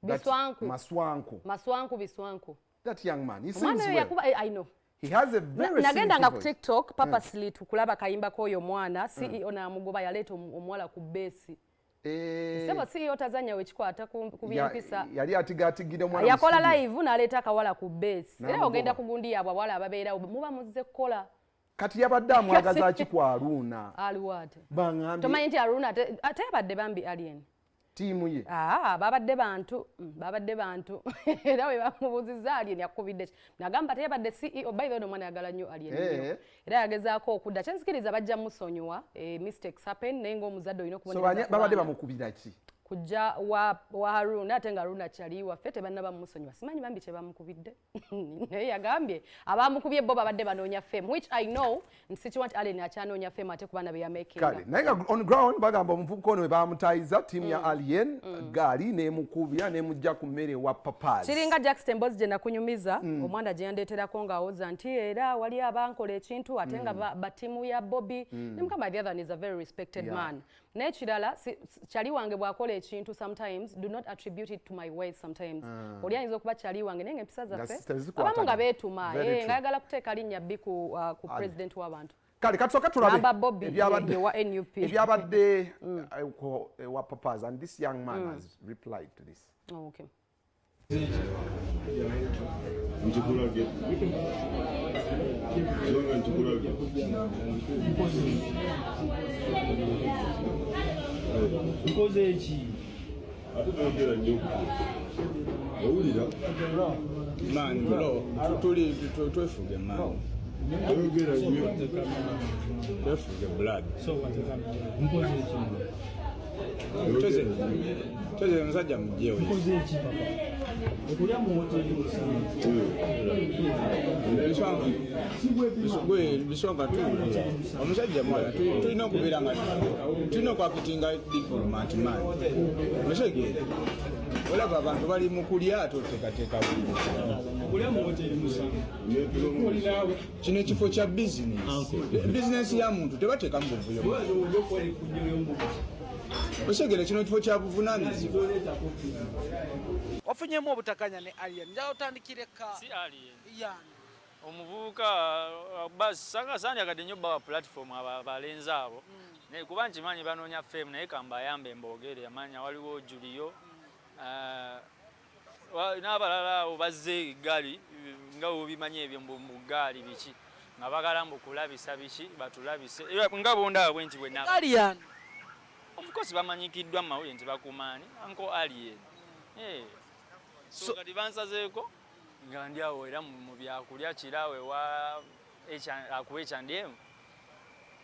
Biswanku. Maswanku. Maswanku, Biswanku. That young man, he sings Omwana oyo well. yakuba I know. He has a very Nagendanga singing ku voice. TikTok purposely tukulaba kayimba k'oyo omwana. CEO n'amugoba, yaleeta omuwala ku bass. Sebo CEO tazanya wekikwata ku byempisa. Yali atigaatigira omwana mu Yakola studio. live n'aleeta akawala ku bass, era N'amugoba. ogenda ku gundi yaabwe, abawala ababeerawo muba muzze kukola. Kati yabadde amwagaza ki ku Aruna? Aliwo ate? Baŋambye Tomanyi nti Aruna ate yabadde bambi alien. Ttiimu ye. Ah, babadde bantu, babadde bantu, era bwe bamubuuzizza alien yakubidde ki, nagamba teyabadde CEO. By the way, omwana yagala nnyo alien nnyo. Era yagezaako okudda. Kyenzikiriza bajja musonyiwa, mistakes happen, naye ng'omuzadde olina So okubonereza ku babadde baana. bamukubira ki? Kujja wa Haruna, ate nga Haruna kyali waffe, tebannaba mumusonyiwa. Simanyi bambi kye bamukubidde, naye yagambye abamukubye bo babadde banoonya fame, which I know nti sikiwa nti alien akyanoonya fame ate ku baana be yamakinga. Kale, naye nga on ground bagamba omuvubuka ono we bamutayiza ttiimu ya alien, gaali n'emukubira n'emujja ku mmere ewa Papas. Kiringa Jackson Mbozi gye nakunyumiza, omwana gye yandeeterako ng'awoza nti era wali abankola ekintu, ate nga batiimu ya Bobby. Nemugamba the other one is a very respected man. N'ekirala, kyali wange bw'akola ekintu, sometimes do not attribute it to my ways. Sometimes oli ayinza okuba kyali wange, naye nga empisa Nga zaffe tezikwatagana. Abamu nga beetuma Very true. nga ayagala kuteeka linnya bbi ku president w'abantu. Kale katusooke tulabe Namba Bobby ye wa NUP. Ebyabadde ewa Papas, and this young man has replied to this. Oh, okay. Nkikulage songa, nkikulage. Nkoze eki? Ate toyogera nnyo, owulira? Man, bro, tuli twefuge, man. Toyogera nnyo. Twefuge, blood. Nkoze eki? Toze, toze, omusajja mugyewo. Nkoze eki, papa? Okulya mu hoteri musanvu. Gwe Biswanka, tu omusajja mwana, tulina okubeera nga tulina okwakitinga diplomat, man. Otegeera? Olaba abantu bali mu kulya, ate oteekateeka. Okulya mu hoteri musanvu. Kino ekifo kya bizinesi, bizinesi ya muntu tebateekamu buvuyo. Otegeera? Kino ekifo kya buvunaanyizibwa. Wafunyemu obutakanya ne alien, njala otandikire ka Si alien. Yani? Omuvubuka bas sandyagadde nnyo bawa platform abalenzi abo. Naye kuba nkimanyi banoonya fame, naye kambayambe mboogere amanya. Waliwo Julio, n'abalala abo bazze eggaali nga bwebimanyi ebyo mu ggaali biki, nga bagala mbu kulabisa biki, batulabise. Era nga bondaba bwe nti bwe Gaali yani? Of course bamanyikiddwa mu mawulire nti bakumaani uncle alien. So kati bansazeeko nga ndi awo era mu byakulya kiraawe wa akuwa H&M,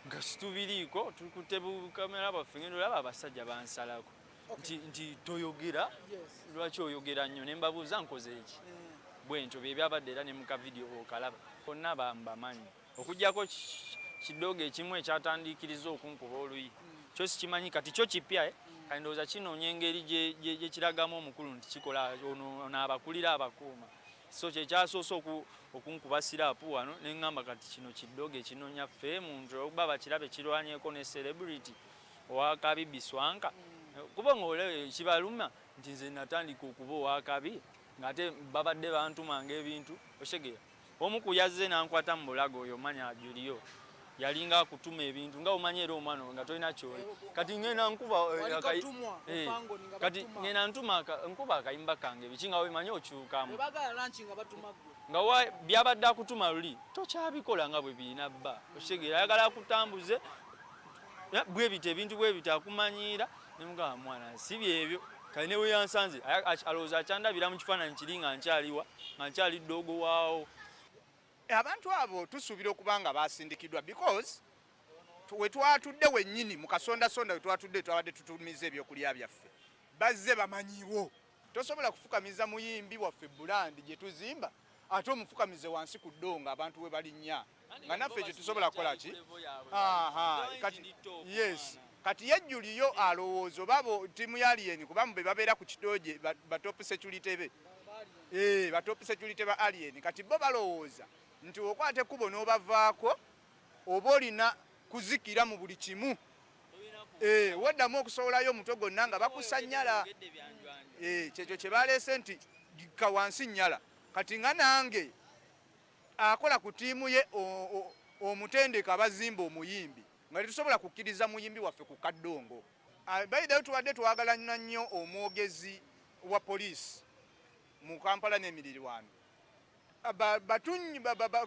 nga situbiriiko, tukutte bukamera bwaffe, ngenda olaba abasajja bansalako nti toyogera, lwaki oyogera nnyo? Ne mbabuuza nkoze eki? Bwe ntyo bye byabadde, era ne mu kavidiyo okalaba bonna bambamanyi, okugyako kidoogo ekimu ekyatandiikiriza okunkuba oluyi. Kyo sikimanyi kati, kyo kipya, eh? Kati ndowooza kinoonya engeri gye kiragamu omukulu nti kikola ono abakulira abakuuma. So kyekyasoose okunkuba slap wano, neŋŋamba kati kino kidoogo ekinoonya ffe muntu okuba bakirabe kirwanyeko ne celebrity owakabi Biswanka, kuba nga kibaluma nti nze natandika okuba owakabi ng'ate babadde bantumanga ebintu. Otegeera? Omu ku yazze n'ankwata mu bulago, oyo omanya Julio, yalinga akutuma ebintu nga omanyi, era omwana nga tolina kyoli. Kati ngenda nkuba Wali katumwa, Opangoni nga kati batuma. Ngenda ntuma nkuba akayimba kange biki, nga wemanyi okyukamu. Bwe baagala lunch nga batuma ggwe. Nga byabadde akutuma luli tokyabikola nga bwe birina bba. Okitegeera? Ayagala akutambuze bwe biti ebintu bwe biti, akumanyiira. Nemugamba mwana si byebyo. Kale ne we yansanze alowooza akyandabira mu kifaananyi kiri nga nkyaliwa, nga nkyali ddoogo waawo. Abantu abo tusuubira okuba nga basindikiddwa, because we twatudde wennyini mu kasondasonda we twatudde, twabadde tutumiza ebyokulya byaffe, bazze bamanyiwo. Tosobola kufukamiza muyimbi waffe, brand gye tuzimba, ate omufukamize wansi ku ddongo abantu we balinnya, nga naffe ekyo tusobola kukola ki? Aha, kati yes, kati yejjuliyo alowooza oba bo ttiimu ya alien, kuba be babeera ku kitooje ba top security be, ba top security ba alien. Kati bo balowooza nti okwata ekkubo n'obavaako oba olina kuzikira mu buli kimu. Eh, waddamu okusowolayo omutwe gwonna nga bakusanyala. Eh, kyekyo kye baleese nti ka wansi nnyala. Kati nga nange akola ku ttiimu ye omutendeka abazimba omuyimbi, nga tetusobola kukkiriza muyimbi waffe ku kaddongo. Ah, by the way, tubadde twagala nnyo omwogezi wa poliisi mu Kampala n'emirirwano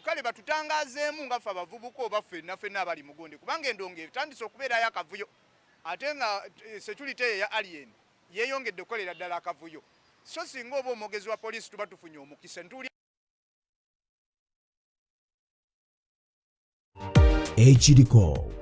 kale batutangazeemu nga ffe abavubuka oba ffenna ffenna abali mugundi, kubanga endongo etandise okubeerayo akavuyo, ate nga security eyo eya Alien yeeyongedde okukolera ddala akavuyo. So singa oba omwogezi wa poliisi, tuba tufunye omukisa ntuuli. Ekiriko.